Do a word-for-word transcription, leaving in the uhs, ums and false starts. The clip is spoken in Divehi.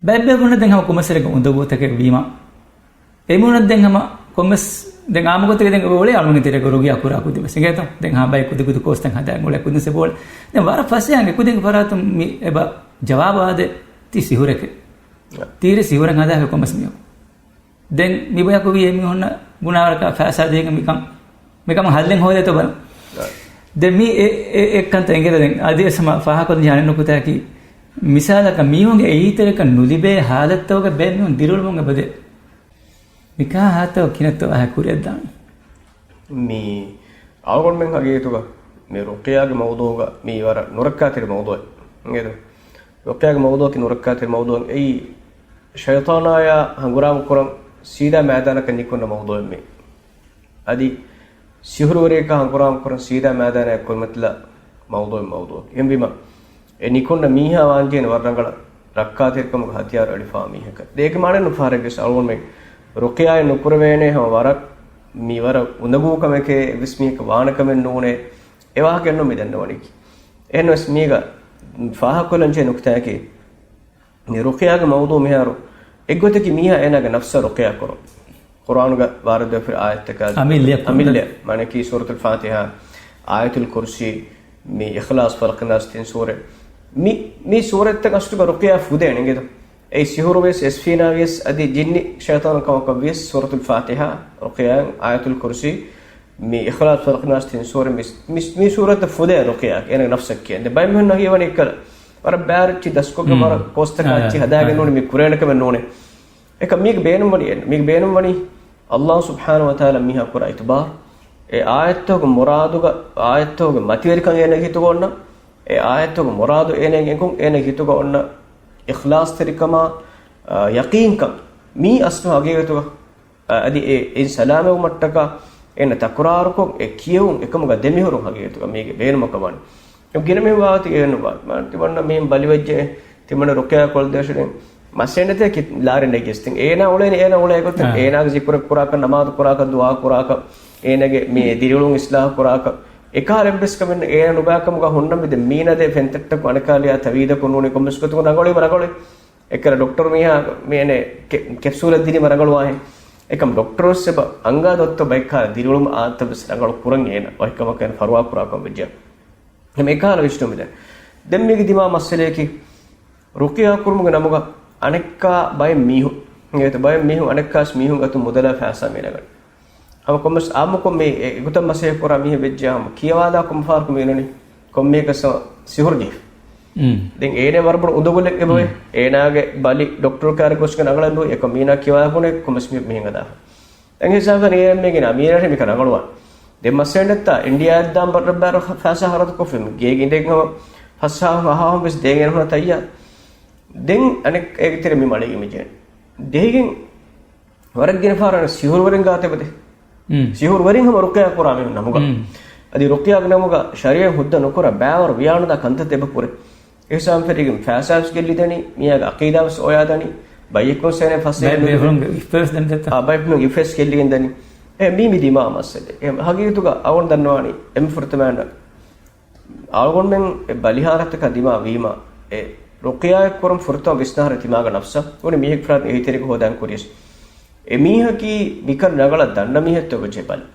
ބައެއްބޭފުޅުންނަށް ދެން ހަމަ ކޮންމެސް ތެރޭގަ އުނދަގޫތަކެއް ވީމަ، އެމީހުންނަށް ދެން ހަމަ ކޮންމެސް ދެން އާއްމުގޮތެއްގަ ދެން އޮޅޭ އަޅުގަނޑު ތެރޭގަ ރުގިޔާ ކުރާ ކުދިން ވެސް އިނގޭތޯ. ދެން ހާ ބައެއް ކުދި ކުދި ކޯސްތައް ހަދާ އޮޅޭ ކުދިން ސެބޯޅެ. ދެން ވަރަށް ފަސޭހަ އިނގޭ ކުދިންގެ ފަރާތުން މި އެބަ ޖަވާބު އާދޭ ތީ ސިހުރެކޭ. ތީރި ސިހުރެއް ހަދާފި ކޮންމެސް މީހަކު. ދެން މި ބަޔަކު ވީ އެމީހުންނަށް ބުނާވަރަކަށް ފައިސާ ދީގެން މިކަން، މިކަމަށް ހައްލެއް ހޯދޭތޯ ބަލަން. ދެން މީ އެ، އެ، އެއްކަންތައް އެނގޭތޯ ދެން. އަދިވެސް ހަމަ ފާހަގަކޮށްލަން ޖެހޭ އަނެއް ނުކުތާއަކީ، މިސާލަކަށް މީހުންގެ އެއީތެރިކަން ނުލިބޭ ހާލަތްތަކުގަ ބައެއް މީހުން ދިރިއުޅުމުން އެބަދޭ. މިކާ ހާތަކަށް ކިހިނެއްތޯ އަހަ ކުރިއަށްދާނީ. މި އަޅުގަނޑުމެން ހަގީގަތުގަ މި ރުޤިޔާގެ މައުޟޫޢުގަ މީ ވަރަށް ނުރައްކާތެރި މައުޟޫޢެއް. އިނގޭތޯ؟ ރުޤިޔާގެ މައުޟޫޢަކީ ނުރައްކާތެރި މައުޟޫޢެއް. އެއީ ޝައިޠާނާޔާ ހަނގުރާމަ ކުރަން ސީދާ މައިދާނަކަށް ނިކުންނަ މައުޟޫޢެއް މީ. އަދި ސިހުރުވެރިޔަކާ ހަނގުރާމަ ކުރަން ސީދާ މައިދާނަށް އެއްކުރުމަތިލާ މައުޟޫޢެއް މައުޟޫޢަކީ. އެހެންވީމަ، އެ ނިކުންނަ މީހާ ވާންޖެހޭނެ ވަރަށް ރަނގަޅަށް ރައްކާތެރިކަމުގެ ހަތިޔާރު އެޅިފާ މީހަކަށް. ދެން އޭގެ މާނައެއް ނުފަހަރަށްވެސް އަޅުގަނޑުމެން ރުޤިޔާއެއް ނުކުރެވޭނެ ހަމަ ވަރަށް މި ވަރަށް އުނދަގޫ ކަމެކޭ އެއްވެސް މީހަކަށް ވާނެ ކަމެއް ނޫނޭ. އެ ވާހަކައެއްނު މި ދަންނަވަނީކީ. އެހެންވެސް މީގަ ފާހަގަކޮށްލަން ޖެހޭ ނުކުތާއަކީ، މި ރުޤިޔާގެ މައުޟޫޢު މިހާރު އެއްގޮތަކީ މީހާ އޭނާގެ ނަފްސަށް ރުޤިޔާ ކުރުން. ޤުރްއާނުގަ ވާރިދުވެފައި އާޔަތްތަކާ އަމިއްލައަށް އަމިއްލައަށް، މާނައަކީ ސޫރަތުލް ފާތިޙާ، އާޔަތުލް ކުރްސީ، މި އިޚްލާޞް، ފަލަޤް، ނާސް، ތިން ސޫރަ. މި، މި ސޫރަތްތައް އަސްލުގަ ރުޤިޔާ ފުދޭނެ އިނގޭތޯ. އެއީ ސިހުރު ވިޔަސް، އެސްފީނާ ވިޔަސް، އަދި ޖިންނި ޝައިޠާނު ކަމަކަށް ވިޔަސް، ސޫރަތުލް ފާތިޙާ، ރުޤިޔާ، އާޔަތުލް ކުރްސީ، މި އިޚްލާޞް، ފަލަޤް، ނާސް، ތިން ސޫރަ، މި، މި، މި ސޫރަތްތައް ފުދޭ ރުޤިޔާ އޭނަގެ ނަފްސަށް ކިޔަން. ދެން ބައެއް މީހުން ހީވަނީ އެއްކަލަ ވަރަށް ބާރުއްޗި ދަސްކޮށްގެން ވަރަށް ކޯސްތަކާ އެއްޗި ހަދާގެން ނޫނީ މި ކުރޭނެ ކަމެއް ނޫނޭ. އެކަމް މީގެ ބޭނުންވަނީ އެއް، މީގެ ބޭނުންވަނީ ﷲ ސުބްޙާނަހޫ ވަތަޢާލާ މީހާ ކުރާ އިތުބާރު، އެ އާޔަތްތަކުގެ މުރާދުގަ، އާޔަތްތަކުގެ މަތިވެރިކަން އޭނަގެ ހިތުގަ އޮންނަ، އެ އާޔަތްތަކުގެ މުރާދު އޭނަގެ އެނގުން އޭނަގެ ހިތުގަ އޮންނަ އިޚްލާޞްތެރިކަމާ، އާ، ޔަޤީންކަން، މީ އަސްލު ހަގީގަތުގަ، އަ، އަދި އެ، އެއިން ސަލާމަތްވުމަށްޓަކާ އޭނަ ތަކުރާރުކޮށް އެ ކިޔެވުން އެކަމުގަ ދެމިހުރުން ހަގީގަތުގަ މީގެ ބޭނުމަކަށް ވަނީ. އެ ގިނަ މީހުން ވާގޮތަށް އެހެން ނުވާ. ތިމަންނަ މީހުން ބަލިވެއްޖެ، ތިމަންނަ ރުޤިޔާ ކޮށްދޭށޭ. މައްސަލައެއް ނެތޭ ކި ލާރި ނެގިސް. ތިން އޭނާ އުޅޭނީ އޭނާ އުޅޭ ގޮތަށް. އާ. އޭނާގެ ޒިކުރެއް ކުރާކަށް، ނަމާދު ކުރާކަށް، ދުޢާ ކުރާކަށް، އޭނާގެ މި ދިރިއުޅުން އިޞްލާޙު ކުރާކަށް. އެކަހަލަ އެއްވެސް ކަމެއް ނެތް. އޭނާ ނުބައި ކަމުގަ ހުންނަ މި ދެ މީނަ ދޭ ފެންތައްޓަކު އަނެކާ ލިޔާ ތަވީދަކު ނޫނީ ކޮންމެސް ގޮތަކުން ރަނގަޅުވީމަ ރަނގަޅުވީ. އެކަލަ ޑޮކްޓަރު މީހާ މި އޭނެ ކެ-، ކެޕްސޫލެއް ދިނީމަ ރަނގަޅުވާހެން. އެކަމް ޑޮކްޓަރު ވެސް އެބަ އަންގާ ދޮއްތޯ ބައެއްކާ ދިރިއުޅުމަށް އާދަތައް ވެސް ރަނގަޅު ކުރަން އޭނަ ވަކި ކަމަކަށް އޭނަ ފަރުވާ ކުރާކަށް ވެއްޖެ. އެހެން އެކަހަލަ ވިސްނުމެއް ދެން. ދެން މީގެ ދިމާ މައްސަލަޔަކީ، ރުޤިޔާ ކުރުމުގެ ނަމުގަ އަނެއްކާ ބައެއް މީހުން، އިނގޭތޯ ބައެއް މީހުން އަނެއްކާސް މީހުން އަތުން މުދަލާ ފައިސާ މިނަގަން. ހަމަ ކޮންމެސް އާއްމުކޮށް މި އެ، އެގޮތަށް މަސައްކަތް ކުރާ މީހެއް ވެއްޖެ ހަމަ ކިޔަވާލާ ކޮންމެ ފަހަރަކު މި އިނުނީ ކޮންމެއަކަސް ހަމަ ސިހުރު ޖެހިފަ. ދެން އޭނަ ވަރަށް ބޮޑު އުނދަގުލެއް އެބަވޭ. އޭނާގެ ބަލި ޑޮކްޓަރު ކާރި ގޮސްގެން ރަނގަޅެއް ނޫން. އެކަމް މީނާ ކިޔަވާ ބުނޭ ކޮންމެސް މީހެއް މިހެން ހަދާފަ. ދެން ހިސާބަކަށް އޭނަ މީގެ ނަމީރަށް މިކަން ރަނގަޅުވާން. ދެން މައްސަލައެއް ނެތްތާ އިންޑިޔާއަށް ދާން ބަ-، ރައްބާރު ފައިސާ ހަރަދު ކޮށްފި ގޭގެ އިނދެގެން ހަމަ ފަސްހާހުން ހަހާހުން ވެސް ދޭން އޭނަ ހުންނަ ތައްޔާރު. ދެން އަނެއް އޭގެ ތެރޭ މި މަޅީގެ މި ޖެހެން. ޖެހިގެން ވަރަށް ގިނަ ފަހަރަށް ސިހުރުވެރިން ގާތަށް އެބަދޭ. ސިހުރުވެރިން ހަމަ ރުޤިޔާ ކުރާ މީހުން ނަމުގަ. އަދި ރުޤިޔާގެ ނަމުގަ ޝަރީޢަތް ހުއްދަ ނުކުރާ ބައިވަރު ވިޔާނުދާ ކަންތައްތައް އެބަ ކުރޭ. އެހިސާބުން ފެށިގެން ފައިސާވެސް ގެއްލިދެނީ، މީހާގެ ޢަޤީދާވެސް އޮޔާދަނީ، ބައްޔެއްގެ ހުސޭނެ ފަސޭހަ ބައެއް ބޭފުޅުންގެ އިފްފަވެސް ދެން ދެއްތަ؟ އާ، ބައެއް މީހުން އިފްފަވެސް ގެއްލިގެން ދަނީ. އެ މީ މި ދިމާ މައްސަލަ. އެ ހަގީގަތުގަ އަވަން ދަންނަވާނީ އެންމެ ފުރަތަމައިން އަޅުގަނޑުމެން އެ ބަލިހާރަތަކާ ދިމާ ވީމަ، އެ ރުޤިޔާއެއް ކުރަން ފުރަތަމަ ވިސްނާހަރަ ތިމާގެ ނަފްސަށް އުނި މީހެއް ފަރާތުން އެހީތެރިކޮށް ހޯދާން ކުރިޔަސް. އެ މީހަކީ މިކަން ރަނގަޅަށް ދަންނަ މީހެއްތޯ އެބަޖެހޭ ބަލަން.